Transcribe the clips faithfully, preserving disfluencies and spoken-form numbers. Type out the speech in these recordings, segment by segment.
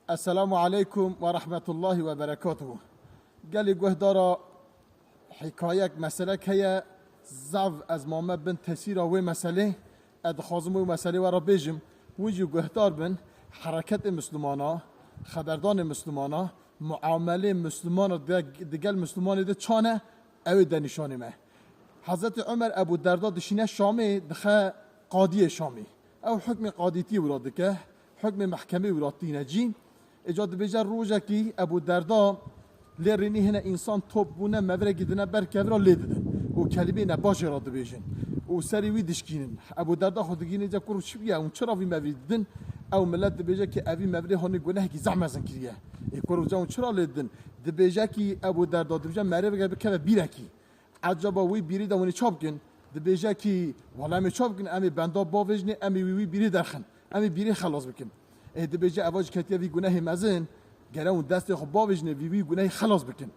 Esselamu aleykum ve rahmetullahi ve berekatuhu. Gelî guhdara hikayek, meselek heye, zaf ez mame bin tesîra wê meselê, ez dixwazim wê meselê we re bêjim. Hûn jî guhdar bin, hereketê Mislumana, xeberdanê Mislumana, muamelê Mislumana de, digel Mislumane de çane, ew ê de nîşanê me. Hezretî Omer Ebû Derda dişîne Şamê, dixe qadiyê Şamê. Ew hukmê qadîtiyê wira dike, hukmê mehkemê wira tîne cî. Êca dibêje rojekî Ebû Derda lê rênî hene însan top bûne, mevirekî dine ber kevira lê didin. Û kelîmê nebaş jê re dibêjin. Û serê wî dişkînin. Ebû Derda xwe digihîne, dibêje, "Kuro çi bûye? Hûn çira vî mevirî didin?" Ew milet dibêje ki, "Evî mevirê hanê gunehekî zehf mezin kiriye." Ê kuro, ca hûn çira lê didin? Dibêje ki Ebû Derda, dibêje, "Meriveke bikeve bîrekî." Ecaba wî bîrî de hûn ê ça bikin? Dibêje ki, "Wala em ê ça bikin? Em ê benda bavêjinê, em ê wî wî bîrî derxin. Em ê bîrî xelas bikin." Ê dibêje, "Eva jî ketiye vî gunehê mezin, gere hûn destê xwe bavêjinê, vî wî gunehî xelas bikin."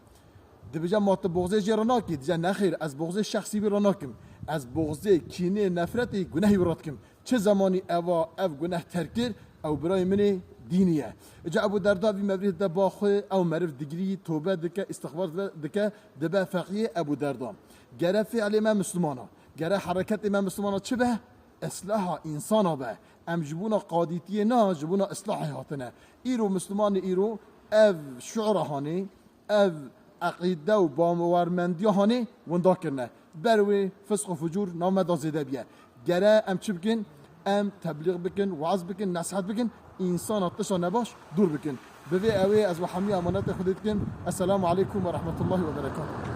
Dibêje, "Ma tu boxzê jê re nakî?" Dije, "Nexêr, ez boxzê şexsî wî re nakim. Ez boxzê kînê, nefretê gunehî wî re dikim. Çi zemanî eva ev guneh terk kir, ew birayê min ê dînî ye." Îca Ebû Derda vî mevrî de ba xwe, ew meriv digirî, tobe dike, îstixfar dike, dibe feqiyê Ebû Derda. Gere fiilê me Mislumana, gere hereketê me Mislumana çi be? Islaha însana be. Em ji bona qadîtiyê na, ji bona islahê hatine. Îro Mislumanê îro ev şuura hanê, ev eqîde û bawermendiya hanê winda kirine. Ber wê fisq û fucûr nav me de zêde biye. Gere em çi bikin? Em teblîx bikin, waaz bikin, nesihet bikin, însana tişta nebaş dûr bikin. Bi vê ewê ez we hemî emanetê Xwedê dikim. Esselamu aleykum ve rahmetullahi ve berekatuhu.